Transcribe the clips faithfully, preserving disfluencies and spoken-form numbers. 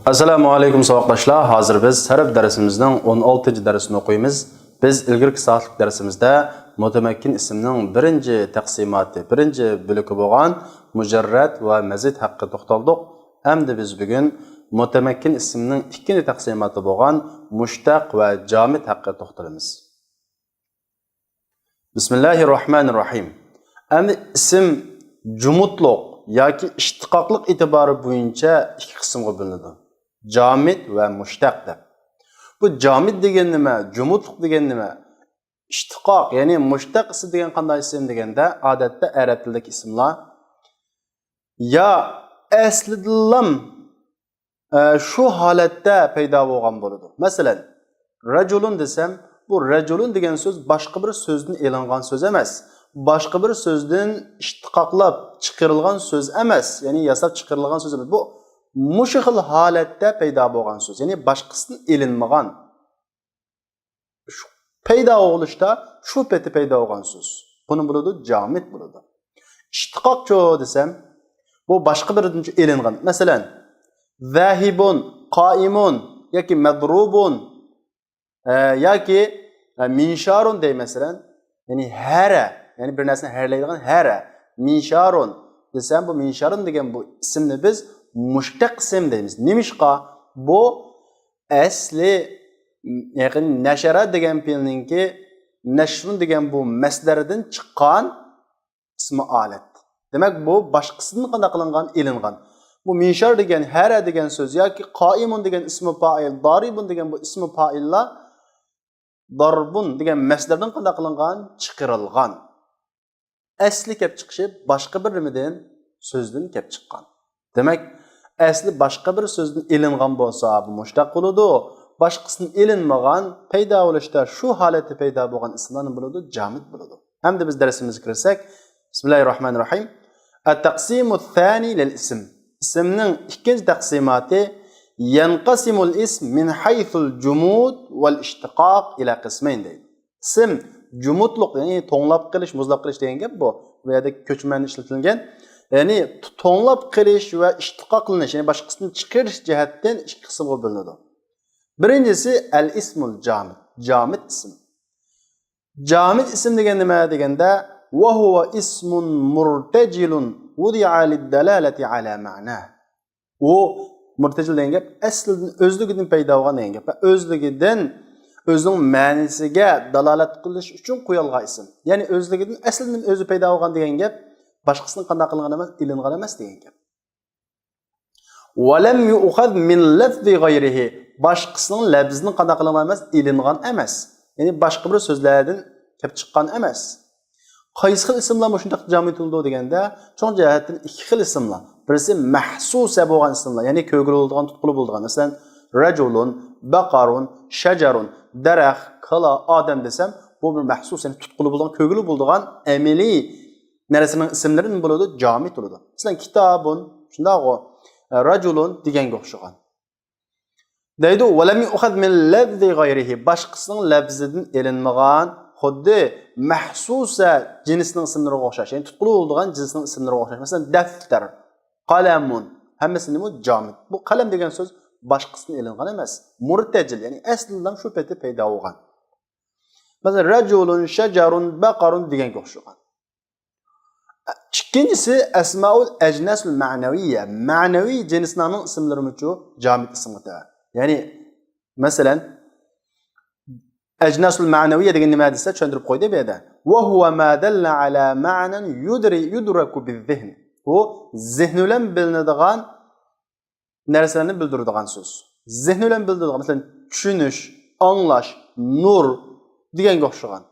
ئەسسالامۇ ئەلەيكۇم ساۋاقداشلار، ھازىر بىز سەرپ دەرسىمىزنىڭ ئون ئالتىنچى دەرسىنى ئوقۇيمىز. بىز ئىلگىرىكى سائەتلىك دەرسىمىزدە مۇتەمەككىن ئىسىمنىڭ بىرىنچى تەقسىماتى، بىرىنچى بۆلىكى بولغان مۇجەررەت ۋە مەزىد ھەققىدە توختالدۇق. ئەمدى بىز بۈگۈن مۇتەمەككىن ئىسىمنىڭ ئىككىنچى تەقسىماتى بولغان مۇشتەق ۋە جامىت ھەققىدە توختىلىمىز. بىسمىللاھىررەھمانىررەھىم. ئەمدى ئىسىم جۇمۇتلۇق ياكى ئىشتىقاقلىق ئېتىبارى بويىچە ئىككى قىسىمغا بۆلۈنىدۇ. جامىت ۋە مۇشتەق دەپ. بۇ جامىت دېگەن نېمە؟ جۇمۇتلۇق دېگەن نېمە؟ ئىشتىقاق، يەنى مۇشتەق ئىسىم دېگەن قانداق ئىسىم دېگەندە، ئادەتتە ئەرەب تىلىدىكى ئىسىملار يا ئەسلىدىنلام ئە، شۇ ھالەتتە پەيدا بولغان بولىدۇ. مەسىلەن، رەجۇلۇن دېسەم، بۇ رەجۇلۇن دېگەن سۆز باشقا بىر سۆزدىن ئېلىنغان سۆز ئەمەس. باشقا بىر سۆزدىن ئىشتىقاقلاپ چىقىرىلغان سۆز ئەمەس. يەنى ياساپ چىقىرىلغان سۆز ئەمەس. بۇ مۇشۇ خىل ھالەتتە پەيدا بولغان سۆز. يەنى باشقىسىدىن ئېلىنمىغان. شۇ پەيدا بولۇشتا شۇ پېتى پەيدا بولغان سۆز. بۇنى بولىدۇ، جامىت بولىدۇ. ئىشتىقاقچۇ دېسەم، بۇ باشقا بىرىدىنچۇ ئېلىنغان. مەسىلەن، زاھىبۇن، قائىمۇن ياكى مەزرۇبۇن، ئە، ياكى، ئە، مىنشارۇن دەي، مەسىلەن. يەنى ھەرە، يەنى بىر نەرسىنى ھەرلەيدىغان ھەرە. مىنشارۇن دېسەم، بۇ مىنشارۇن دېگەن بۇ ئىسىمنى بىز مۇشتەق ئىسىم دەيمىز. نېمىشقا؟ بۇ ئەسلى، يەنى نەشەرە دېگەن پېئىلنىڭكى نەشرۇن دېگەن بۇ مەسدەردىن چىققان ئىسمى ئالەت. دېمەك، بۇ باشقىسىدىن قانداق قىلىنغان؟ ئېلىنغان. بۇ مىنشار دېگەن، ھەرە دېگەن سۆز ياكى قائىمۇن دېگەن ئىسمى پائىل، دارىبۇن دېگەن بۇ ئىسمى پائىللار، داربۇن دېگەن مەسدەردىن قانداق قىلىنغان؟ چىقىرىلغان. ئەسلى كەپ چىقىشى باشقا بىر نېمىدىن، سۆزدىن كەپ چىققان. دېمەك، ئەسلى باشقا بىر سۆزدىن ئېلىنغان بولسا، بۇ مۇشتەق بولىدۇ. باشقىسىدىن ئېلىنمىغان، پەيدا بولۇشتا شۇ ھالەتتە پەيدا بولغان ئىسىملار نېمە بولىدۇ؟ جامىت بولىدۇ. ئەمدى بىز دەرسىمىزگە كىرسەك، بىسمىللاھىررەھمانىررەھىم. ئەت-تەقسىمۇ سانى لىل ئىسم. ئىسىمنىڭ ئىككىنچى تەقسىماتى، يەنقەسىمۇل ئىسم مىن ھەيسۇل جۇمۇد ۋەل ئىشتىقاق ئىلە قىسمەين دەيدۇ. ئىسىم جۇمۇتلۇق، يەنى توڭلاپ قېلىش، مۇزلاپ قېلىش دېگەن گەپ بۇ. بۇ يەردە كۆچمەندە ئىشلىتىلگەن. يەنى توڭلاپ قېلىش ۋە ئىشتىقاقلىنىش، يەنى باشقىسىدىن چىقىرىش جەھەتتىن ئىككى قىسىمغا بۆلۈنىدۇ. بىرىنچىسى، ئەل ئىسمۇل جامىد. جامىد ئىسىم. جامىد ئىسىم دېگەن نېمە دېگەندە، ۋە ھۇۋە ئىسمۇن مۇرتەجىلۇن ۋۇدىئە لىددالالەتى ئەلا مەنا. ئۇ مۇرتەجىل دېگەن گەپ ئەسلىدىن ئۆزلۈكىدىن پەيدا بولغان دېگەن گەپ. ئۆزلۈكىدىن ئۆزىنىڭ مەنىسىگە دالالەت قىلىش ئۈچۈن قويۇلغان ئىسىم. يەنى ئۆزلۈكىدىن ئەسلىدىن ئۆزى پەيدا بولغان دېگەن گەپ باشقىسىدىن قانداق قىلىنغان ئەمەس، ئېلىنغان ئەمەس دېگەن گەپ. ۋەلەم يۇئخەز مىن لەفزى غەيرىھى. باشقىسىنىڭ لەپزىدىن قانداق قىلىنغان ئەمەس؟ ئېلىنغان ئەمەس. يەنى باشقا بىر سۆزلەردىن كەپ چىققان ئەمەس. قايسى خىل ئىسىملار مۇشۇنداق جامىد بولىدۇ دېگەندە، چوڭ جەھەتتىن ئىككى خىل ئىسىملار. بىرسى مەھسۇسە بولغان ئىسىملار، يەنى كۆرگىلى بولىدىغان، تۇتقىلى بولىدىغان. مەسىلەن، رەجۇلۇن، بەقەرۇن، شەجەرۇن، دەرەخ، كالا، ئادەم دېسەم، بۇ بىر مەھسۇس، يەنى تۇتقىلى بولىدىغان، كۆرگىلى بولىدىغان ئەمەلىي نەرسىنىڭ ئىسىملىرى نېمە بولىدۇ؟ جامىد بولىدۇ. مەسىلەن، كىتابۇن، شۇنداقغۇ، رەجۇلۇن دېگەنگە ئوخشىغان. دەيدۇ، ۋەلەم يۇئخەز مىن لەفزى غەيرىھى، باشقىسىنىڭ لەپزىدىن ئېلىنمىغان، خۇددى مەھسۇسە جىنسنىڭ ئىسىملىرىغا ئوخشاش، يەنى تۇتقىلى بولىدىغان جىنسنىڭ ئىسىملىرىغا ئوخشاش. مەسىلەن، دەفتەر، قەلەمۇن، ھەممىسى نېمە؟ جامىد. بۇ قەلەم دېگەن سۆز باشقىسىدىن ئېلىنغان ئەمەس. مۇرتەجىل، يەنى ئەسلىدىن شۇ پېتى پەيدا بولغان. مەسىلەن، رەجۇلۇن، شەجەرۇن، بەقەرۇن دېگەنگە ئوخشىغان. ئىككىنچىسى، ئەسمائۇل ئەجناسۇل مەنەۋىيە. مەنەۋىي جىنسلارنىڭ ئىسىملىرىمۇچۇ جامىد ئىسىمغا تەۋە. يەنى، مەسىلەن، ئەجناسۇل مەنەۋىيە دېگەن نېمە دېسە، چۈشەندۈرۈپ قويدى بۇ يەردە. ۋە ھۇۋە ما دەللە ئەلا مەنەن يۇدرى-، يۇدرەكۇ بىززېھن. بۇ زېھىن بىلەن بىلىنىدىغان نەرسىلەرنى بىلدۈرىدىغان سۆز. زېھىن بىلەن بىلدۈرىدىغان، مەسىلەن، چۈشىنىش، ئاڭلاش، نۇر دېگەنگە ئوخشىغان.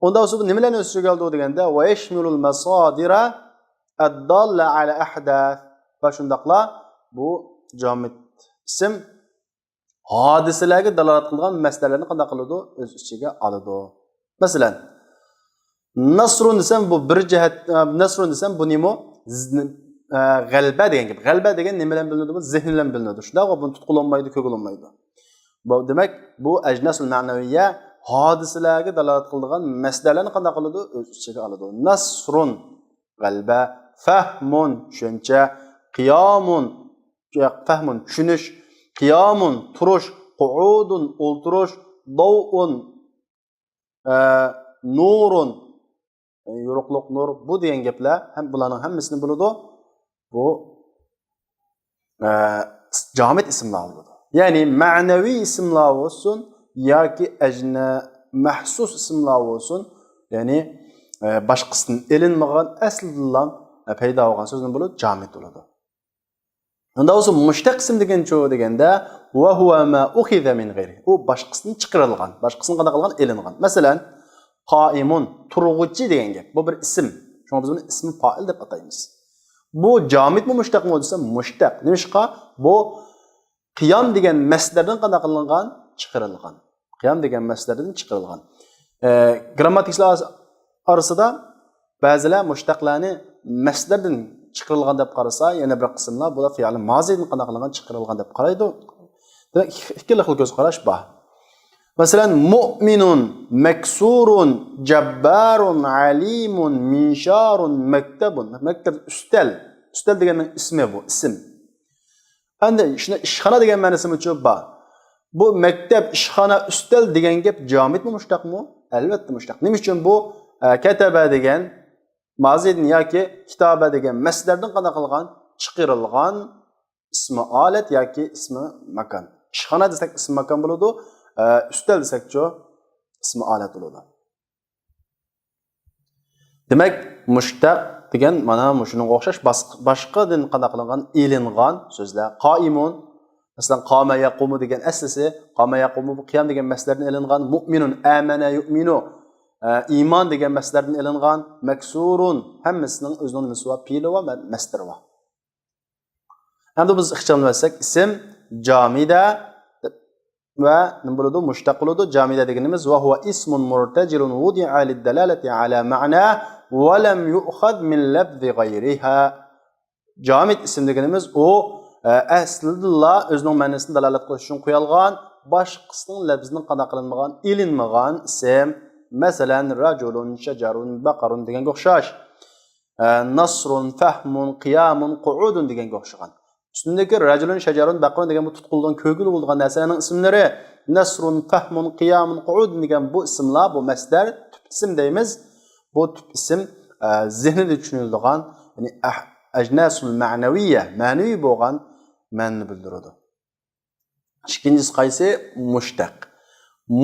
ئۇنداق بولسا بۇ نېمىلەرنى ئۆز ئىچىگە ئالىدۇ دېگەندە، ۋە يەشمۇلۇل مەسادىرە ئەدداللە ئەلە ئەھدەس. ۋە شۇنداقلا بۇ جامىد ئىسىم ھادىسىلەرگە دالالەت قىلىدىغان مەسدەرلەرنى قانداق قىلىدۇ؟ ئۆز ئىچىگە ئالىدۇ. مەسىلەن، نەسرۇن دېسەم، بۇ بىر جەھەت، ئە، نەسرۇن دېسەم، بۇ نېمە؟ زىن-، ئە، غەلىبە دېگەن گەپ. غەلىبە دېگەن نېمە بىلەن بىلىنىدۇ؟ بۇ زېھىن بىلەن بىلىنىدۇ. شۇنداققۇ؟ بۇنى تۇتقىلى بولمايدۇ، كۆرگىلى بولمايدۇ. بۇ، دېمەك، بۇ ئەجناسۇل مەنەۋىيە ھادىسىلەرگە دالالەت قىلىدىغان مەسدەرلەرنى قانداق قىلىدۇ؟ ئۆز ئىچىگە ئالىدۇ. نەسرۇن، غەلىبە، فەھمۇن، چۈشەنچە، قىيامۇن، فەھمۇن، چۈشىنىش، قيام، تۇرۇش، قۇئۇدۇن، ئولتۇرۇش، ضوء، ئە، نۇرۇن، يورۇقلۇق، نۇر، بۇ دېگەن گەپلەر ھەم بۇلارنىڭ ھەممىسىنى بولىدۇ. بۇ، ئە، جامىد ئىسىملار بولىدۇ. يەنى مەنىۋى ئىسىملار بولسۇن ياكى ئەجنە مەخسۇس ئىسىملار بولسۇن، يەنى، ئە، باشقىسىدىن ئېلىنمىغان، ئەسلىدىنلا، ئە، پەيدا بولغان سۆزنى بولۇپ جامىد بولىدۇ. ئۇنداق بولسا مۇشتەق ئىسىم دېگەنچۇ دېگەندە، ۋە ھۇۋە ما ئۇخىزە مىن غەيرىھ. ئۇ باشقىسىدىن چىقىرىلغان، باشقىسىدىن قانداق قىلغان؟ ئېلىنغان. مەسىلەن، قائىمۇن، تۇرغۇچى دېگەن گەپ. بۇ بىر ئىسىم. شۇڭا بىز بۇنى ئىسمى پائىل دەپ ئاتايمىز. بۇ جامىدمۇ مۇشتەقمۇ دېسە، مۇشتەق. نېمىشقا؟ بۇ قىيام دېگەن مەسدەردىن قانداق قىلىنغان؟ چىقىرىلغان. قىيام دېگەن مەسدەردىن چىقىرىلغان. ئە، گىرامماتىكچىلار ئارىسىدا بەزىلەر مۇشتەقلەرنى مەسدەردىن چىقىرىلغان دەپ قارىسا، يەنە بىر قىسىملار بۇلار فېئىل مازىدىن قانداق قىلىنغان، چىقىرىلغان دەپ قارايدۇ. دېمەك، ئىككى، ئىككىلا خىل كۆز قاراش بار. مەسىلەن، مۇئمىنۇن، مەكسۇرۇن، جەببارۇن، ئەلىمۇن، مىنشارۇن، مەكتەبۇن. مەكتەب ئۈستەل. ئۈستەل دېگەننىڭ ئىسمى بۇ، ئىسىم. ئەمدى شۇنى ئىشخانا دېگەن مەنىسىمۇچۇ بار. بۇ مەكتەپ، ئىشخانا، ئۈستەل دېگەن گەپ جامىدمۇ، مۇشتەقمۇ؟ ئەلۋەتتە مۇشتەق. نېمە ئۈچۈن بۇ، ئە، كەتەبە دېگەن مازىدىن ياكى كىتابە دېگەن مەسدەردىن قانداق قىلغان؟ چىقىرىلغان ئىسمى ئالەت ياكى ئىسمى ماكان. ئىشخانا دېسەك ئىسمى ماكان بولىدۇ، ئە، ئۈستەل دېسەكچۇ ئىسمى ئالەت بولىدۇ. دېمەك، مۇشتەق دېگەن مانا مۇشۇنىڭغا ئوخشاش باس-، باشقىدىن قانداق قىلىنغان؟ ئېلىنغان سۆزلەر. قائىمۇن، مەسىلەن، قامە يەقۇمۇ دېگەن ئەسلىسى، قامە يەقۇمۇ بۇ قىيام دېگەن مەسدەردىن ئېلىنغان. مۇئمىنۇن، ئامەنە يۇئمىنۇ، ئە، ئىمان دېگەن مەسدەردىن ئېلىنغان. مەكسۇرۇن، ھەممىسىنىڭ ئۆزىنىڭ نېمىسى بار؟ پېئىلى بار، مە-، مەسدىرى بار. ئەمدى بىز ئىخچاملىۋەتسەك، ئىسىم جامىدە ۋە نېمە بولىدۇ؟ مۇشتەق بولىدۇ. جامىدە دېگىنىمىز، ۋە ھۇۋە ئىسمۇن مۇرتەجىلۇن ۋۇدىئە لىددالالەتى ئالا مەنا ۋە لەم يۇئخەز مىن لەفزى غەيرىھا. جامىد ئىسىم دېگىنىمىز ئۇ، ئە، ئەسلىدىلا ئۆزىنىڭ مەنىسىنى دالالەت قىلىش ئۈچۈن قويۇلغان، باشقىسىنىڭ لەپزىدىن قانداق قىلىنمىغان، ئېلىنمىغان ئىسىم. مەسىلەن، راجۇلۇن، شەجەرۇن، بەقەرۇن دېگەنگە ئوخشاش. ئە، نەسرۇن، فەھمۇن، قىيامۇن، قۇئۇدۇن دېگەنگە ئوخشىغان. ئۈستۈندىكى راجۇلۇن، شەجەرۇن، بەقەرۇن دېگەن بۇ تۇتقىلىدىغان، كۆرگىلى بولىدىغان نەرسىلەرنىڭ ئىسىملىرى. نەسرۇن، فەھمۇن، قىيامۇن، قۇئۇدۇن دېگەن بۇ ئىسىملار، بۇ مەسدەر، تۈپ ئىسىم دەيمىز. بۇ تۈپ ئىسىم، ئە، زېھنىدە چۈشىنىلىدىغان، يەنى ئەھ-، ئەجناسۇل مەنەۋىيە، مەنىۋى بولغان مەنىنى بىلدۈرىدۇ. ئىككىنچىسى قايسى؟ مۇشتەق.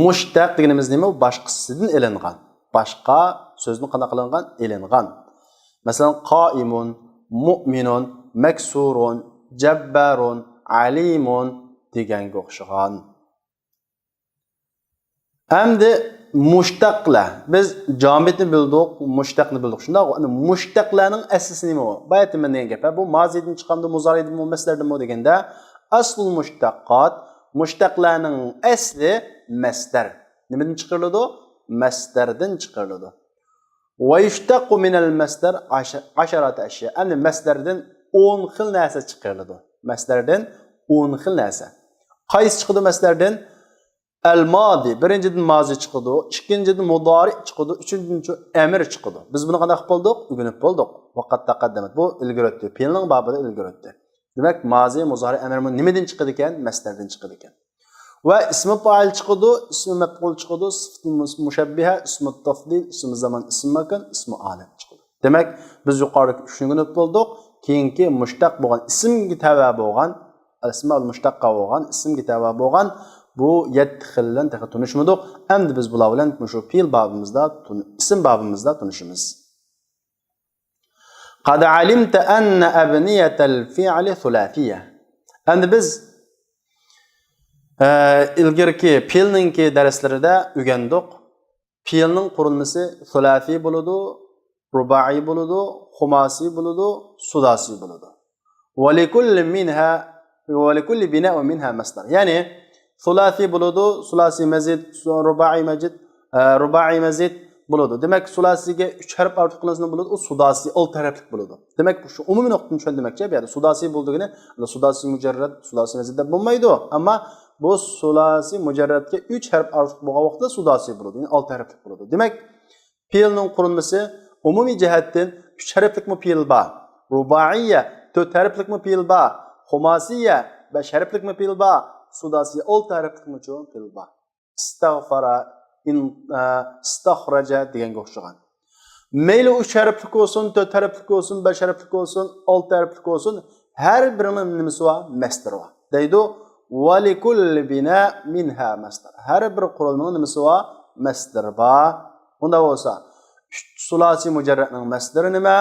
مۇشتەق دېگىنىمىز نېمە؟ باشقىسىدىن ئېلىنغان. باشقا سۆزدىن قانداق قىلىنغان؟ ئېلىنغان. مەسىلەن، قائىمۇن، مۇئمىنۇن، مەكسۇرۇن، جەببارۇن، ئەلىمۇن دېگەنگە ئوخشىغان. ئەمدى مۇشتەقلەر. بىز جامىدنى بىلدۇق، مۇشتەقنى بىلدۇق. شۇنداق، ئەمدى مۇشتەقلەرنىڭ ئەسلىسى نېمە بۇ؟ باياتىن مەن دېگەن گەپ، بۇ مازىدىن چىقامدۇ، مۇزارىدىنمۇ، مەسدەردىنمۇ دېگەندە، ئەسلۇل مۇشتەققات، مۇشتەقلەرنىڭ ئەسلى مەسدەر. نېمىدىن چىقىرىلىدۇ؟ مەسدەردىن چىقىرىلىدۇ. ۋە يۇشتەققۇ مىنەل مەسدەر ئەش-، ئەشەرەتە ئەشيا. ئەمدى مەسدەردىن ئون خىل نەرسە چىقىرىلىدۇ. مەسدەردىن ئون خىل نەرسە. قايسى چىقىدۇ مەسدەردىن؟ ئەل مادى، بىرىنچىدىن مازى چىقىدۇ، ئىككىنچىدىن مۇدارى چىقىدۇ، ئۈچىنچىدىن چۇ ئەمىر چىقىدۇ. بىز بۇنى قانداق قىلدۇق؟ ئۆگىنىپ بولدۇق. ۋەقەت تەقەددەمەت. بۇ ئىلگىرى ئۆتتى. پېئىلنىڭ بابىدا ئىلگىرى ئۆتتى. دېمەك، مازى، مۇزارى، ئەمىر بۇ نېمىدىن چىقىدىكەن؟ مەسدەردىن چىقىدىكەن. ۋە ئىسمى پائىل چىقىدۇ، ئىسمى مەپئۇل چىقىدۇ، سىفىتى مۇس-، مۇشەببىھە، ئىسمى تەفدىل، ئىسمى زامان، ئىسمى ماكان، ئىسمى ئالەت چىقىدۇ. دېمەك، بىز يۇقىرىدا ئۈچنى ئۆگىنىپ بولدۇق. كېيىنكى مۇشتەق بولغان ئىسىمگە تەۋە بولغان، ئەسمائۇل مۇشتەققا بولغان، ئىسىمگە تەۋە بولغان بۇ يەتتە خىل بىلەن تېخى تونۇشمىدۇق. ئەمدى بىز بۇلار بىلەن مۇشۇ پېئىل بابىمىزدا تون-، ئىسىم بابىمىزدا تونۇشىمىز. قەد ئەلىمتە ئەننە ئەبنىيەتەل فىئلى سۇلاسىيە. ئەمدى بىز، ئە، ئىلگىرىكى پېئىلنىڭكى دەرسلىرىدە ئۆگەندۇق. پېئىلنىڭ قۇرۇلمىسى سۇلاسىي بولىدۇ، رۇبائىي بولىدۇ، خۇماسىي بولىدۇ، سۇداسىي بولىدۇ. ۋە لىكۇللى مىنھا، ۋە لىكۇللى بىنائۇ مىنھا مەسدەر. يەنى سۇلاسىي بولىدۇ، سۇلاسىي مەزىد، سۇ-، رۇبائىي مەزىد، ئە، رۇبائىي مەزىد بولىدۇ. دېمەك، سۇلاسىيگە ئۈچ ھەرپ ئارتۇق قىلىنسا بولىدۇ، ئۇ سۇداسىي، ئالتە ھەرپلىك بولىدۇ. دېمەك، شۇ ئومۇمىي نۇقتىنى چۈشەندۈرمەكچى بۇ يەردە. سۇداسىي بولىدۇ دېگىنى، سۇداسىي مۇجەررەد، سۇداسىي مەزىد دەپ بولمايدۇ. ئەمما بۇ سۇلاسىي مۇجەررەدكە ئۈچ ھەرپ ئارتۇق بولغان ۋاقىتتا سۇداسىي بولىدۇ، يەنى ئالتە ھەرپلىك بولىدۇ. دېمەك، پېئىلنىڭ قۇرۇلمىسى ئومۇمىي جەھەتتىن ئۈچ ھەرپلىكمۇ پېئىل بار، رۇبائىيە، تۆت ھەرپلىكمۇ پېئىل بار، خۇماسىيە، بەش ھەرپلىكمۇ پېئىل بار، سۇلاسىي ئالتە ھەرپلىكمۇچۇ پېئىل بار. ئىستەغفەرە، ئىن-، ئە، ئىستەخرەجە دېگەنگە ئوخشىغان. مەيلى ئۈچ ھەرپلىك بولسۇن، تۆت ھەرپلىك بولسۇن، بەش ھەرپلىك بولسۇن، ئالتە ھەرپلىك بولسۇن، ھەر بىرىنىڭ نېمىسى بار؟ مەسدىرى بار. دەيدۇ، ۋە لىكۇللى بىنا مىنھا مەسدەر. ھەر بىر قۇرۇلمىنىڭ نېمىسى بار؟ مەسدىرى بار. ئۇنداق بولسا، ئۈچ سۇلاسىي مۇجەررەتنىڭ مەسدىرى نېمە؟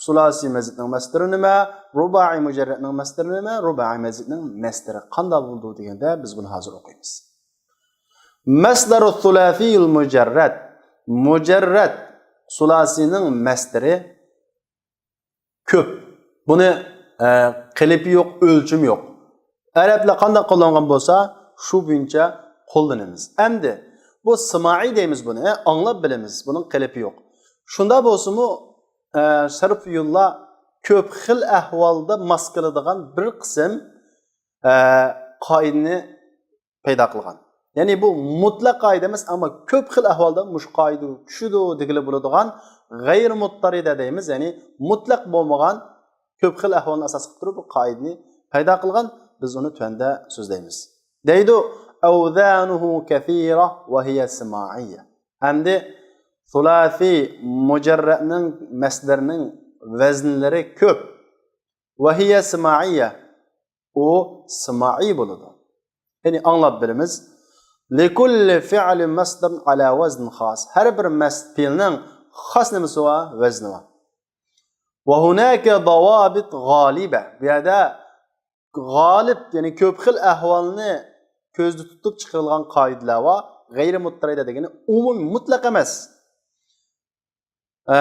سۇلاسىي مەزىدنىڭ مەسدىرى نېمە؟ رۇبائىي مۇجەررەتنىڭ مەسدىرى نېمە؟ رۇبائىي مەزىدنىڭ مەسدىرى قانداق بولىدۇ دېگەندە، بىز بۇنى ھازىر ئوقۇيمىز. مەسدەرۇ سۇلاسىيۇل مۇجەررەت. مۇجەررەت سۇلاسىينىڭ مەسدىرى كۆپ. بۇنى، ئە، قېلىپى يوق، ئۆلچىمى يوق. ئەرەبلەر قانداق قوللانغان بولسا، شۇ بويىچە قوللىنىمىز. ئەمدى بۇ سىمائىي دەيمىز بۇنى، ئاڭلاپ بىلىمىز، بۇنىڭ قېلىپى يوق. شۇندا بولسىمۇ، ئە، سەرپىيۇللار كۆپ خىل ئەھۋالدا ماس كېلىدىغان بىر قىسىم، ئە، قائىدىنى پەيدا قىلغان. يەنى بۇ مۇتلەق قائىدە ئەمەس، ئەمما كۆپ خىل ئەھۋالدا مۇشۇ قائىدە چۈشىدۇ دېگىلى بولىدىغان غەيرىي مۇتتەرىدە دەيمىز، يەنى مۇتلەق بولمىغان كۆپ خىل ئەھۋالنى ئاساس قىلىپ تۇرۇپ بۇ قائىدىنى پەيدا قىلغان، بىز ئۇنى تۆۋەندە سۆزلەيمىز. دەيدۇ، ئەۋزانۇھۇ كەسىرە ۋە ھىيە سىمائىيە. ئەمدى سۇلاسىي مۇجەررەتنىڭ مەسدىرىنىڭ ۋەزنلىرى كۆپ. ۋە ھىيە سىمائىيە. ئۇ سىمائىي بولىدۇ. يەنى ئاڭلاپ بىلىمىز. لىكۇللى فىئلى مەسدەرۇن ئالا ۋەزن خاس. ھەر بىر مەس-، پېئىلنىڭ خاس نېمىسى بار؟ ۋەزنى بار. ۋە ھۇناكە داۋابىت غالىبە. بۇ يەردە غالىب، يەنى كۆپ خىل ئەھۋالنى كۆزدە تۇتۇپ چىقىرىلغان قائىدىلەر بار. غەيرىي مۇتتەرىدە دېگىنى ئومۇمىي، مۇتلەق ئەمەس. ئە،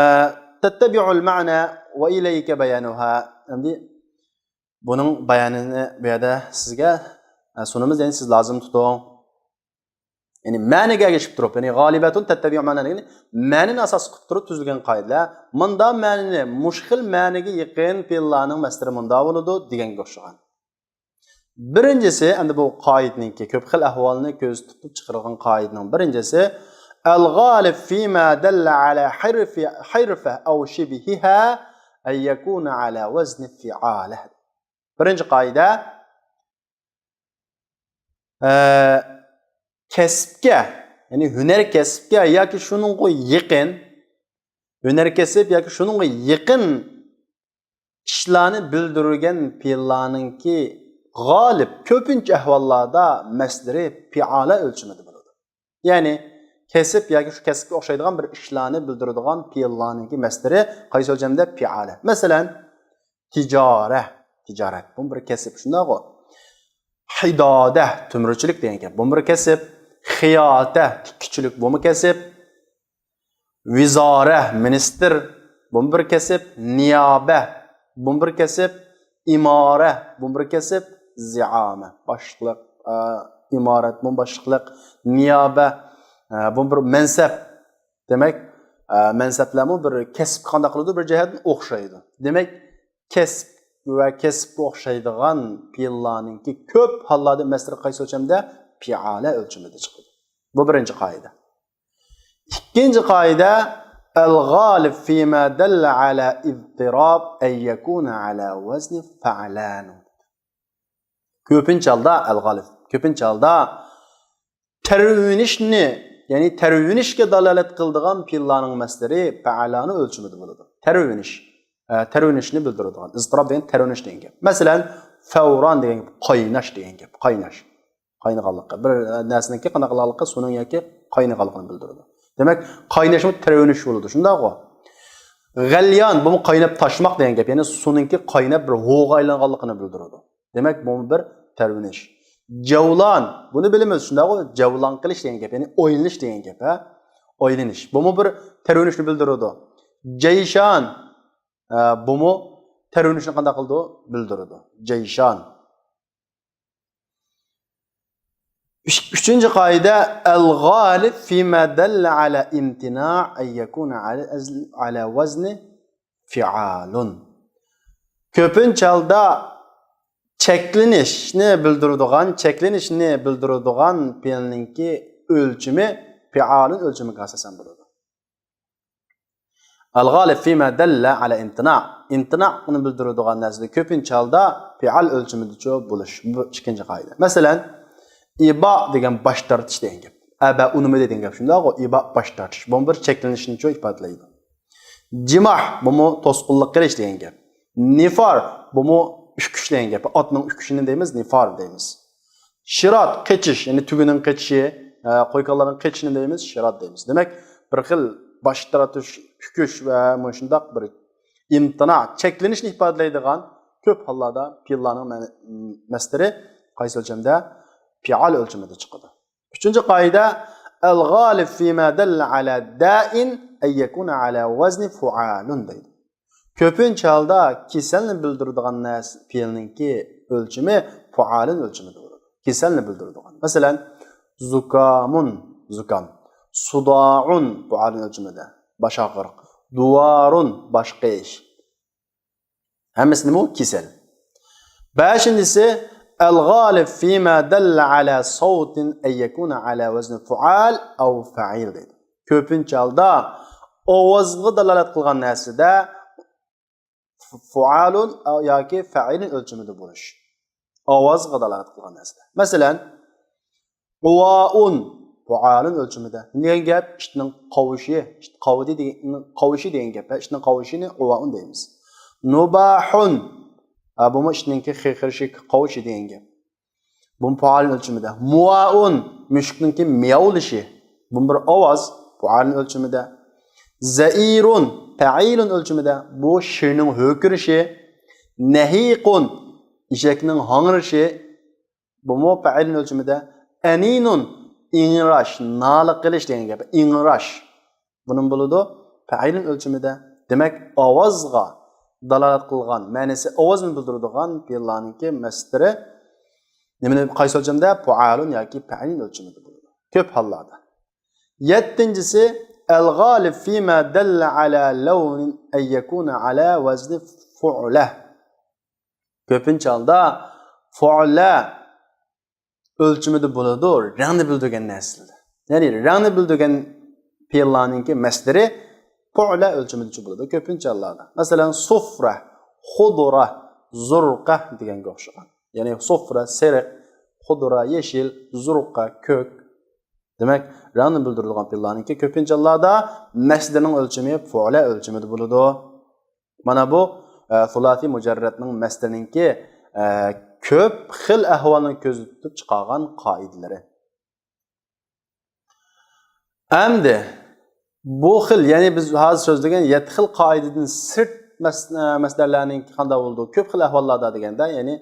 تەتتەبىئۇل مەنە ۋە ئىلەيكە بەيانۇھا. ئەمدى بۇنىڭ بايانىنى بۇ يەردە سىزگە، ئە، سۇنىمىز، يەنى سىز لازىم تۇتۇڭ. يەنى مەنىگە ئەگىشىپ تۇرۇپ، يەنى غالىبەتۇن تەتتەبىئۇ مەنە دېگىنى مەنىنى ئاساس قىلىپ تۇرۇپ تۈزۈلگەن قائىدىلەر. مۇندا مەنىنى، مۇشۇ خىل مەنىگە يېقىن پېئىللارنىڭ مەسدىرى مۇندا بولىدۇ دېگەنگە ئوخشىغان. بىرىنچىسى، ئەمدى بۇ قائىدىنىڭكى، كۆپ خىل ئەھۋالنى كۆزدە تۇتۇپ چىقىرىلغان قائىدىنىڭ بىرىنچىسى، ئەل غالىب فىما دەللە ئەلا ھەرفى، ھەرفە ئەۋ شىبھىھا ئەن يەكۇنە ئەلا ۋەزنى فىئالە. بىرىنچى قائىدە، ئە، كەسىپكە، يەنى ھۈنەر كەسىپكە ياكى شۇنىڭغا يېقىن، ھۈنەر كەسىپ ياكى شۇنىڭغا يېقىن ئىشلارنى بىلدۈرگەن پېئىللارنىڭكى غالىب، كۆپىنچە ئەھۋاللاردا مەسدىرى پىئالە ئۆلچىمىدە بولىدۇ. يەنى كەسىپ ياكى شۇ كەسىپكە ئوخشايدىغان بىر ئىشلارنى بىلدۈرىدىغان پېئىللارنىڭكى مەسدىرى قايسى ئۆلچەمدە؟ پىئالە. مەسىلەن، تىجارە، تىجارەت، بۇمۇ بىر كەسىپ، شۇنداقغۇ؟ ھىدادە، تۆمۈرچىلىك دېگەن گەپ، بۇمۇ بىر كەسىپ. خىياتە، تىككۈچىلىك، بۇمۇ كەسىپ. ۋىزارە، مىنىستىر، بۇمۇ بىر كەسىپ. نىيابە، بۇمۇ بىر كەسىپ. ئىمارە، بۇمۇ بىر كەسىپ. زىئامە، باشلىق، ئە، ئىمارەت، بۇمۇ باشلىقلىق. نىيابە، ئە، بۇمۇ بىر مەنسەپ. دېمەك، ئە، مەنسەپلەرمۇ بىر كەسىپكە قانداق قىلىدۇ؟ بىر جەھەتتىن ئوخشايدۇ. دېمەك، كەسىپ ۋە كەسىپكە ئوخشايدىغان پېئىللارنىڭكى كۆپ ھاللاردا مەسدىرى قايسى ئۆلچەمدە؟ پىئالە ئۆلچىمىدە چىقىدۇ. بۇ بىرىنچى قائىدە. ئىككىنچى قائىدە، ئەل غالىب فىما دەللە ئەلا ئىزتىراب ئەن يەكۇنە ئەلا ۋەزنى فەئلانۇ. كۆپىنچە ھالدا، ئەل غالىب، كۆپىنچە ھالدا تەرۋىنىشنى، يەنى تەرۋىنىشكە دالالەت قىلىدىغان پېئىللارنىڭ مەسدىرى پەئلانۇ ئۆلچىمىدە بولىدۇ. تەرۋىنىش، ئە، تەرۋىنىشنى بىلدۈرىدىغان. ئىزتىراب دېگەن تەرۋىنىش دېگەن گەپ. مەسىلەن، فەۋران دېگەن گەپ، قايناش دېگەن گەپ، قايناش. قاينىغانلىقى. بىر نەرسىنىڭكى قانداق قىلغانلىقى، سۇنىڭ ياكى قاينىغانلىقىنى بىلدۈرىدۇ. دېمەك، قايناشمۇ تەرۋىنىش بولىدۇ. شۇنداقغۇ؟ غەليان، بۇمۇ قايناپ تاشماق دېگەن گەپ. يەنى سۇنىڭكى قايناپ بىر ھوغا ئايلانغانلىقىنى بىلدۈرىدۇ. دېمەك، بۇمۇ بىر تەرۋىنىش. جەۋلان، بۇنى بىلىمىز، شۇنداقغۇ؟ جەۋلان قىلىش دېگەن گەپ، يەنى ئويلىنىش دېگەن گەپ، ھە؟ ئويلىنىش. بۇمۇ بىر تەرۋىنىشنى بىلدۈرىدۇ. جەيشان، ئە، بۇمۇ تەرۋىنىشنى قانداق قىلىدۇ؟ بىلدۈرىدۇ. جەيشان. ئۈچ-، ئۈچىنچى قائىدە، ئەل غالىب فىما دەللە ئەلا ئىمتىنا ئەن يەكۇنە ئەلا، ئەلا ۋەزنى فىئالۇن. كۆپىنچە ھالدا چەكلىنىشنى بىلدۈرىدىغان، چەكلىنىشنى بىلدۈرىدىغان پېئىلنىڭكى ئۆلچىمى پىئالۇن ئۆلچىمىگە ئاساسەن بولىدۇ. ئەل غالىب فىما دەللە ئەلە ئىمتىنا. ئىمتىنانى بىلدۈرىدىغان نەرسىدە كۆپىنچە ھالدا پىئال ئۆلچىمىدىچۇ بولۇش. بۇ ئىككىنچى قائىدە. مەسىلەن، ئىبا دېگەن باش تارتىش دېگەن گەپ. ئەبە ئۇنىمىدى دېگەن گەپ. شۇنداقغۇ، ئىبا باش تارتىش. بۇمۇ بىر چەكلىنىشنىچۇ ئىپادىلەيدۇ. جىماھ، بۇمۇ توسقۇنلۇق قىلىش دېگەن گەپ. نىفار، بۇمۇ ئۈكۈش دېگەن گەپ. ئاتنىڭ ئۈكۈشىنى دەيمىز، نىفار دەيمىز. شىرات، قېچىش، يەنى تۈگىنىڭ قېچىشى، ئە، قويكانلارنىڭ قېچىشىنى دەيمىز، شىرات دەيمىز. دېمەك، بىر خىل باش تارتىش، ئۈكۈش ۋە مۇشۇنداق بىر ئىمتىنا، چەكلىنىشنى ئىپادىلەيدىغان كۆپ ھاللاردا پېئىللارنىڭ مەن-، مەسدىرى قايسى ئۆلچەمدە؟ پىئال ئۆلچىمىدە چىقىدۇ. ئۈچىنچى قائىدە، ئەل غالىب فىما دەللە ئەلە دائىن ئەن يەكۇنە ئەلە ۋەزنى فۇئالۇن دەيدۇ. كۆپىنچە ھالدا كېسەلنى بىلدۈرىدىغان نەرسە پېئىلنىڭكى ئۆلچىمى پۇئالۇن ئۆلچىمىدە بولىدۇ. كېسەلنى بىلدۈرىدىغان. مەسىلەن، زۇكامۇن، زۇكام. سۇدائۇن، پۇئالۇن ئۆلچىمىدە. باش ئاغرىق. دۇۋارۇن، باش قېيىش. ھەممىسى نېمە؟ كېسەل. بەشىنچىسى، ئەل غالىب فىما دەللە ئەلە سەۋتىن ئەن يەكۇنە ئەلە ۋەزنى فۇئال ئەۋ فەئىل دەيدۇ. كۆپىنچە ھالدا ئاۋازغا دالالەت قىلغان نەرسىدە فۇئالۇن ياكى فەئىلۇن ئۆلچىمىدە بولۇش. ئاۋازغا دالالەت قىلغان نەرسىدە. مەسىلەن، ئۇۋائۇن، پۇئالۇن ئۆلچىمىدە. نېمە دېگەن گەپ؟ ئىتنىڭ قاۋۇشى، ئىت قاۋىدى دېگەن، قاۋۇشى دېگەن گەپ. ھە، ئىتنىڭ قاۋۇشىنى ئۇۋائۇن دەيمىز. نۇباھۇن، ھە، بۇمۇ ئىتنىڭكى خىرخىرىشى، قاۋۇشى دېگەن گەپ. بۇمۇ پۇئالۇن ئۆلچىمىدە. مۇۋائۇن، مۈشۈكنىڭكى مىياۋلىشى. بۇمۇ بىر ئاۋاز، پۇئالۇن ئۆلچىمىدە. زەئىرۇن، پەئىلۇن ئۆلچىمىدە. بۇ شىرنىڭ ھۆركىرىشى. نەھىقۇن، ئېشەكنىڭ ھاڭرىشى. بۇمۇ پەئىلۇن ئۆلچىمىدە. ئەنىنۇن، ئىڭراش، نالە قىلىش دېگەن گەپ. ئىڭراش. بۇنىمۇ بولىدۇ پەئىلۇن ئۆلچىمىدە. دېمەك، ئاۋازغا دالالەت قىلغان، مەنىسى ئاۋازنى بىلدۈرىدىغان پېئىللارنىڭكى مەسدىرى نېمىنى، قايسى ئۆلچەمدە؟ پۇئالۇن ياكى پەئىلۇن ئۆلچىمىدە بولىدۇ. كۆپ ھاللاردا. يەتتىنچىسى، ئەل غالىب فىما دەللە ئەلە لەۋنىن ئەن يەكۇنە ئەلە ۋەزنى فۇئلە. كۆپىنچە ھالدا فۇئلە ئۆلچىمىدە بولىدۇ، رەڭنى بىلدۈرگەن نەرسىلەر. يەنى رەڭنى بىلدۈرگەن پېئىللارنىڭكى مەسدىرى پۇئلە ئۆلچىمىدىچۇ بولىدۇ كۆپىنچە ھاللاردا. مەسىلەن، سۇفرە، خۇدرە، زۇرقە دېگەنگە ئوخشىغان. يەنى سۇفرە، سېرىق، خۇدرە، يېشىل، زۇرقە، كۆك. دېمەك، رەڭنى بىلدۈرىدىغان پېئىللارنىڭكى كۆپىنچە ھاللاردا مەسدىرىنىڭ ئۆلچىمى پۇئلە ئۆلچىمىدە بولىدۇ. مانا بۇ، ئە، سۇلاسىي مۇجەررەتنىڭ مەسدىرىنىڭكى، ئە، كۆپ خىل ئەھۋالنى كۆزىتىپ چىقارغان قائىدىلىرى. ئەمدى بۇ خىل، يەنى بىز ھازىر سۆزلىگەن يەتتە خىل قائىدىدىن سىرت مەس-، ئە، مەسدەرلەرنىڭكى قانداق بولىدۇ؟ كۆپ خىل ئەھۋاللاردا دېگەندە، يەنى،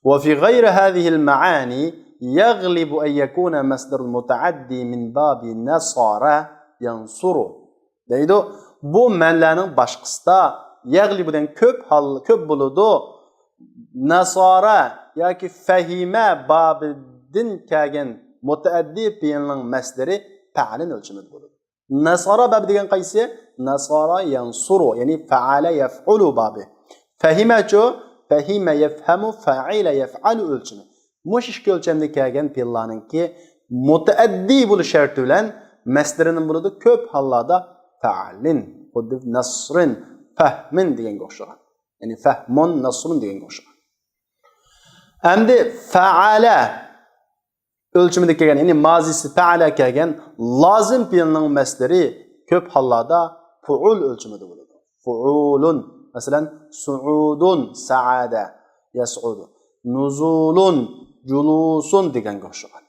وفي غير هذه المعاني يغلب أن يكون مصدر المتعدي من باب نصر ينصر دەيدۇ. بۇ مەنىلەرنىڭ باشقىسىدا يەغلىبۇ دېگەن كۆپ ھال، كۆپ بولىدۇ. نەسارا ياكى فەھىمە بابىدىن كەلگەن مۇتەئەددى پېئىلنىڭ مەسدىرى پەئەلىن ئۆلچىمىدە بولىدۇ. نەسارا بابى دېگەن قايسى؟ نەسارا يەنسۇرۇ، يەنى فەئەلە يەفئۇلۇ بابى. فەھىمەچۇ؟ فەھىمە يەفھەمۇ، فەئىلە يەفئەلۇ ئۆلچىمى. مۇشۇ ئىككى ئۆلچەمدە كەلگەن پېئىللارنىڭكى مۇتەئەددى بولۇش شەرتى بىلەن مەسدىرى نېمە بولىدۇ؟ كۆپ ھاللاردا فەئەلىن، خۇددى نەسرىن، فەھمىن دېگەنگە ئوخشىغان. يەنى فەھمۇن، نەسرۇن دېگەنگە ئوخشىغان. ئەمدى فەئەلە ئۆلچىمىدە كەلگەن، يەنى مازىسى پەئەلە كەلگەن لازىم پېئىلنىڭ مەسدىرى كۆپ ھاللاردا پۇئۇل ئۆلچىمىدە بولىدۇ. فۇئۇلۇن، مەسىلەن، سۇئۇدۇن، سەئەدە، يەسئۇدۇ. نۇزۇلۇن، جۇلۇسۇن دېگەنگە ئوخشىغان.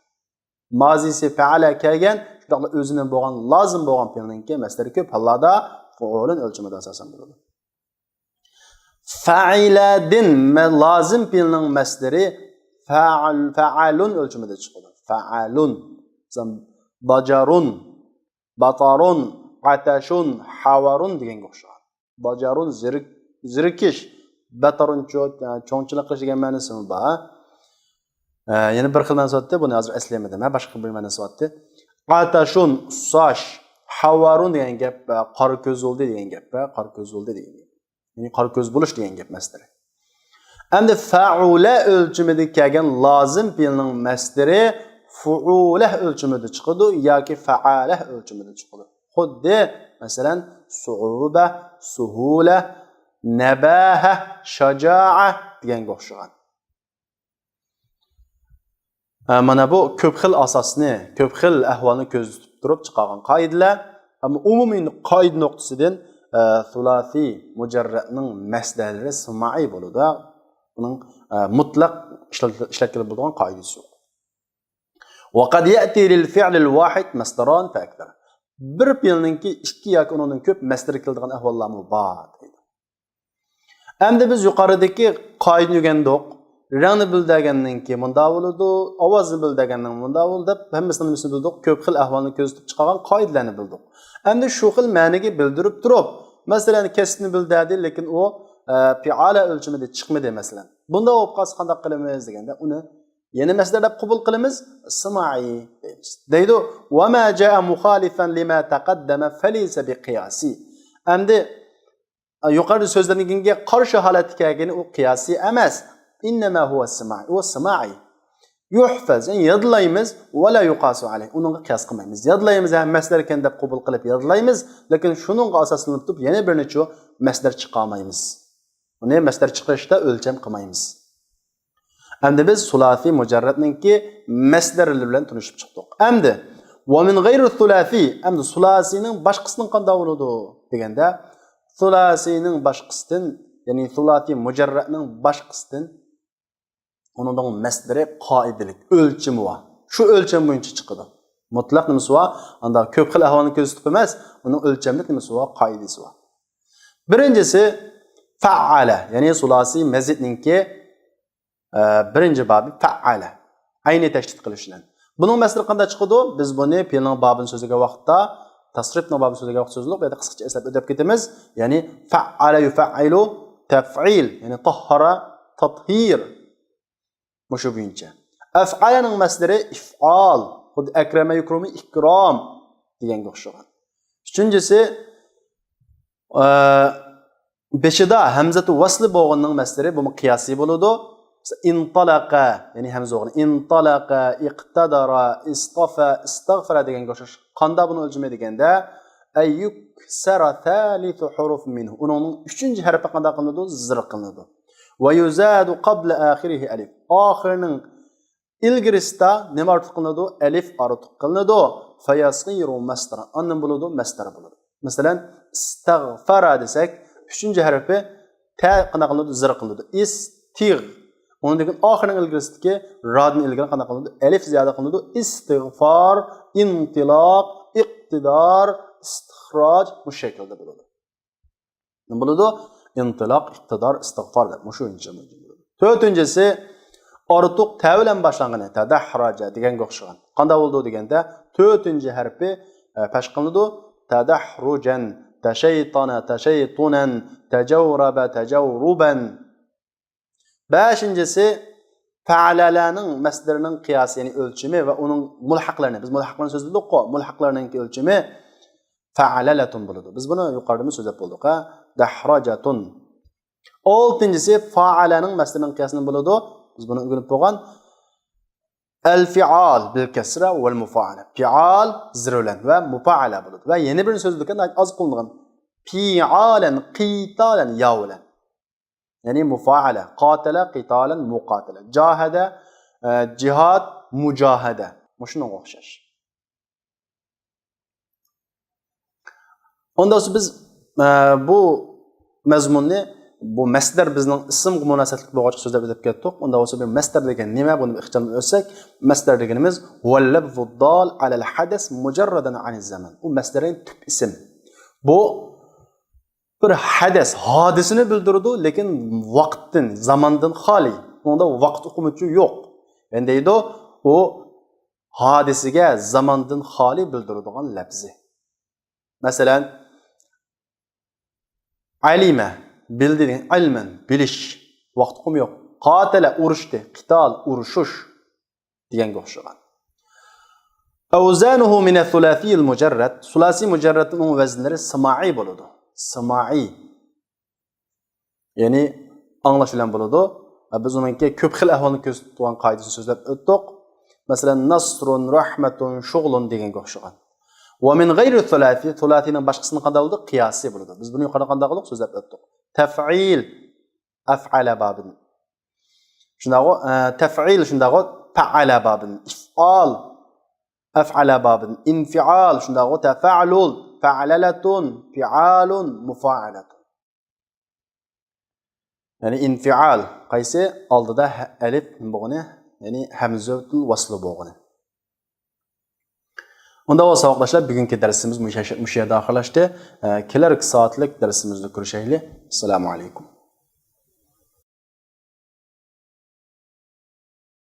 مازىسى پەئەلە كەلگەن، شۇنداقلا ئۆزىنىڭ بولغان، لازىم بولغان پېئىلنىڭكى مەسدىرى كۆپ ھاللاردا فۇئۇلۇن ئۆلچىمىدە ئاساسەن بولىدۇ. فەئىلەدىن مە-، لازىم پېئىلنىڭ مەسدىرى فەئەل-، فەئەلۇن ئۆلچىمىدە چىقىدۇ. فەئەلۇن. مەسىلەن، باجارۇن، باتارۇن، ئاتەشۇن، ھاۋارۇن دېگەنگە ئوخشىغان. باجارۇن زېرىك-، زېرىكىش، باتارۇن چو-، چوڭچىلىق قىلىش دېگەن مەنىسىمۇ بار. ئە، يەنە بىر خىل مەنىسى بارتتى، بۇنى ھازىر ئەسلىيەلمىدىم. ھە، باشقا بىر مەنىسى بارتتى. ئاتەشۇن، ئۇسساش، ھاۋارۇن دېگەن گەپ، ئە، قارا كۆز بولدى دېگەن گەپ، ئە، قارا كۆز بولدى دېگەن گەپ. يەنى قارا كۆز بولۇش دېگەن گەپ مەسدىرى. ئەمدى فەئۇلە ئۆلچىمىدە كەلگەن لازىم پېئىلنىڭ مەسدىرى فۇئۇلە ئۆلچىمىدە چىقىدۇ ياكى فەئەلە ئۆلچىمىدە چىقىدۇ. خۇددى مەسىلەن، سۇئۇبە، سۇھۇلە، نەباھە، شاجائە دېگەنگە ئوخشىغان. ھە، مانا بۇ كۆپ خىل ئاساسنى، كۆپ خىل ئەھۋالنى كۆزدە تۇتۇپ تۇرۇپ چىقارغان قائىدىلەر. ئەمما ئومۇمىي قائىدە نۇقتىسىدىن، ئە، سۇلاسىي مۇجەررەتنىڭ مەسدەرلىرى سىمائىي بولىدۇ. ئۇنىڭ، ئە، مۇتلەق ئىشلەت-، ئىشلەتكىلى بولىدىغان قائىدىسى يوق. وقد يأتي للفعل الواحد مصدران فأكثر. بىر پېئىلنىڭكى ئىككى ياكى ئۇنىڭدىن كۆپ مەسدەر كېلىدىغان ئەھۋاللارمۇ بار دەيدۇ. ئەمدى بىز يۇقىرىدىكى قائىدىنى ئۆگەندۇق. رەڭنى بىلدۈرگەننىڭكى مۇنداق بولىدۇ، ئاۋازنى بىلدۈرگەننىڭ مۇنداق بولىدۇ دەپ ھەممىسىنىڭ نېمىسىنى بىلدۇق، كۆپ خىل ئەھۋالنى كۆزىتىپ چىقارغان قائىدىلەرنى بىلدۇق. ئەمدى شۇ خىل مەنىگە بىلدۈرۈپ تۇرۇپ، مەسىلەن، كەسىپنى بىلدۈردى، لېكىن ئۇ، ئە، پىئالە ئۆلچىمىدە چىقمىدى، مەسىلەن. بۇنداق بولۇپ قالسا قانداق قىلىمىز دېگەندە، ئۇنى يەنە مەسدەر دەپ قوبۇل قىلىمىز، سىمائىي دەيمىز. دەيدۇ، وما جاء مخالفا لما تقدم فليس بقياسي. ئەمدى يۇقىرىدا سۆزلەنگەنگە قارشى ھالەتتە كەلگىنى ئۇ قىياسىي ئەمەس. إنما هو سماعي. ئۇ سىمائىي. يحفظ، يەنى يادلايمىز، ولا يقاس عليه. ئۇنىڭغا قىياس قىلمايمىز. يادلايمىز، ھە، مەسدەركەن دەپ قوبۇل قىلىپ يادلايمىز، لېكىن شۇنىڭغا ئاساسلىنىپ تۇرۇپ يەنە بىر نەچچە مەسدەر چىقارمايمىز. ئۇنى مەسدەر چىقىرىشتا ئۆلچەم قىلمايمىز. ئەمدى بىز سۇلاسىي مۇجەررەتنىڭكى مەسدەرلىرى بىلەن تونۇشۇپ چىقتۇق. ئەمدى، ومن غير الثلاثي، ئەمدى سۇلاسىينىڭ باشقىسىنىڭ قانداق بولىدۇ دېگەندە، سۇلاسىينىڭ باشقىسىدىن، يەنى سۇلاسىي مۇجەررەتنىڭ باشقىسىدىن ئۇنىڭ مەسدىرى قائىدىلىك، ئۆلچىمى بار. شۇ ئۆلچەم بويىچە چىقىدۇ. مۇتلەق نېمىسى بار؟ ئاندا كۆپ خىل ئەھۋالنى كۆزىتىپ ئەمەس، ئۇنىڭ ئۆلچەملىك نېمىسى بار؟ قائىدىسى بار. بىرىنچىسى، فەئەلە، يەنى سۇلاسىي مەزىدنىڭكى، ئە، بىرىنچى بابى فەئەلە. ئەينى تەشدىد قىلىش بىلەن. بۇنىڭ مەسدىرى قانداق چىقىدۇ؟ بىز بۇنى پېئىلنىڭ بابىنى سۆزلىگەن ۋاقىتتا، تەسرىپنىڭ بابىنى سۆزلىگەن ۋاقىتتا سۆزلىدۇق، بۇ يەردە قىسقىچە ئەسلەپ ئۆتۈپ كېتىمىز. يەنى فەئەلە يۇفەئئىلۇ تەفئىل، يەنى تاھھارا تاتھىر. مۇشۇ بويىچە. ئەفئەلەنىڭ مەسدىرى ئىفئال، خۇددى ئەكرەمە يۇكرىمۇ ئىكرام دېگەنگە ئوخشىغان. ئۈچىنچىسى، ئە، بېشىدا ھەمزەتۇ ۋەسلى بولغىنىنىڭ مەسدىرى بۇمۇ قىياسىي بولىدۇ. مىسال، ئىنتالەقە، يەنى ھەمزە بولغىنى. ئىنتالەقە، ئىقتەدارا، ئىستافا، ئىستەغفەرە دېگەنگە ئوخشاش. قاندا بۇنىڭ ئۆلچىمى دېگەندە، ئەن يۇكسەرا سالىسۇ ھۇرۇف مىنھۇ. ئۇنىڭ ئۈچىنچى ھەرپى قانداق قىلىنىدۇ؟ زىر قىلىنىدۇ. ۋە يۇزادۇ قابلە ئاخىرىھى ئەلىف. ئاخىرىنىڭ ئىلگىرىسىدا نېمە ئارتۇق قىلىنىدۇ؟ ئەلىف ئارتۇق قىلىنىدۇ. فيصير مصدرا. ئاندىن بولىدۇ، مەسدەر بولىدۇ. مەسىلەن، ئىستەغفەرە دېسەك، ئۈچىنچى ھەرپى تە قانداق قىلىنىدۇ؟ زىر قىلىنىدۇ. ئىستىغ. ئۇنىڭدىن كېيىن ئاخىرىنىڭ ئىلگىرىسىدىكى رادىن ئىلگىرى قانداق قىلىنىدۇ؟ ئەلىف زىيادە قىلىنىدۇ. ئىستىغفار، ئىنتىلاق، ئىقتىدار، ئىستىخراج مۇشۇ شەكىلدە بولىدۇ. نېمە بولىدۇ؟ ئىنتىلاق، ئىقتىدار، ئىستىغفار دەپ مۇشۇ بويىچە بولىدۇ. تۆتىنچىسى، ئارتۇق تە بىلەن باشلانغىنى، تەدەھراجە دېگەنگە ئوخشىغان. قانداق بولىدۇ دېگەندە، تۆتىنچى ھەرپى، ئە، پەش قىلىنىدۇ. تەدەھرۇجەن، تەشەيتانە، تەشەيتۇنەن، تەجەۋرەبە، تەجەۋرۇبەن. بەشىنچىسى، فەئەلەلەنىڭ مەسدىرىنىڭ قىياسى، يەنى ئۆلچىمى ۋە ئۇنىڭ مۇلھەقلىرىنى، بىز مۇلھەقلىرىنى سۆزلىدۇققۇ، مۇلھەقلىرىنىڭكى ئۆلچىمى فەئەلەلەتۇن بولىدۇ. بىز بۇنى يۇقىرىدىمۇ سۆزلەپ بولدۇق، ھە؟ دەھراجەتۇن. ئالتىنچىسى، فائەلەنىڭ مەسدىرىنىڭ قىياسى نېمە بولىدۇ؟ بىز بۇنى ئۆگىنىپ بولغان. ئەلفىئال بىل كەسرە ۋەل مۇفائەلە. پىئال زىر بىلەن ۋە مۇپائەلە بولىدۇ. ۋە يەنە بىرنى سۆزلىدۇق، ناھايىتى ئاز قوللىنىدىغان. پىئالەن، قىتالەن، يا بىلەن. يەنى مۇفائەلە، قاتەلە، قىتالەن، مۇقاتەلە، جاھەدە، ئە، جىھاد، مۇجاھەدە. مۇشۇنىڭغا ئوخشاش. ئۇنداق بولسا بىز، ئە، بۇ مەزمۇننى، بۇ مەسدەر بىزنىڭ ئىسىمغا مۇناسىۋەتلىك بولغاچقا سۆزلەپ ئۆتۈپ كەتتۇق. ئۇنداق بولسا بىر مەسدەر دېگەن نېمە؟ بۇنى بىر ئىخچاملاپ ئۆتسەك، مەسدەر دېگىنىمىز ھۇۋەل لەفزۇد دال ئەلەل ھەدەس مۇجەررەدەن ئەنىز زەمەن. ئۇ مەسدەرنىڭ تۈپ ئىسىم. بۇ بىر ھەدەس، ھادىسىنى بىلدۈرىدۇ، لېكىن ۋاقىتتىن، زاماندىن خالىي. ئۇنىڭدا ۋاقىت ئۇقۇمىچۇ يوق. يەنى دەيدۇ، ئۇ ھادىسىگە زاماندىن خالىي بىلدۈرىدىغان لەپزى. مەسىلەن، ئەلىمە، بىلدى دېگەن، ئەلمەن، بىلىش. ۋاقىت ئۇقۇمى يوق. قاتەلە، ئۇرۇشتى. قىتال، ئۇرۇشۇش. دېگەنگە ئوخشىغان. ئەۋزانۇھۇ مىنەس سۇلاسىيىل مۇجەررەد. سۇلاسىي مۇجەررەدنىڭ ۋەزنلىرى سىمائىي بولىدۇ. سىمائىي. يەنى ئاڭلاش بىلەن بولىدۇ. ۋە بىز ئۇنىڭكى كۆپ خىل ئەھۋالنى كۆرسىتىدىغان قائىدىسىنى سۆزلەپ ئۆتتۇق. مەسىلەن، نەسرۇن، رەھمەتۇن، شۇغلۇن دېگەنگە ئوخشىغان. ومن غير الثلاثي، ثلاثينىڭ باشقىسىنىڭ قانداق بولىدۇ؟ قىياسى بولىدۇ. بىز بۇنى يۇقىرىدا قانداق قىلدۇق؟ سۆزلەپ ئۆتتۇق. تەفئىل، ئەفئەلە بابىدىن. شۇنداققۇ، ئە، تەفئىل، شۇنداققۇ، پەئەلە بابىدىن. ئىفئال، ئەفئەلە بابىدىن. ئىنفىئال، شۇنداققۇ، تەفەئلۇل، فەئلەلەتۇن، فىئالۇن، مۇفائەلەتۇن. يەنى ئىنفىئال قايسى؟ ئالدىدا ھە-، ئەلىپ نېمە بولغىنى، يەنى ھەمزەتۇل ۋەسلى بولغىنى. ئۇندا بولسا ساۋاقداشلار، بۈگۈنكى دەرسىمىز مۇشۇ، مۇشۇ يەردە ئاخىرلاشتى. ئە، كېلەركى سائەتلىك دەرسىمىزدە كۆرۈشەيلى. ئەسسالامۇ ئەلەيكۇم.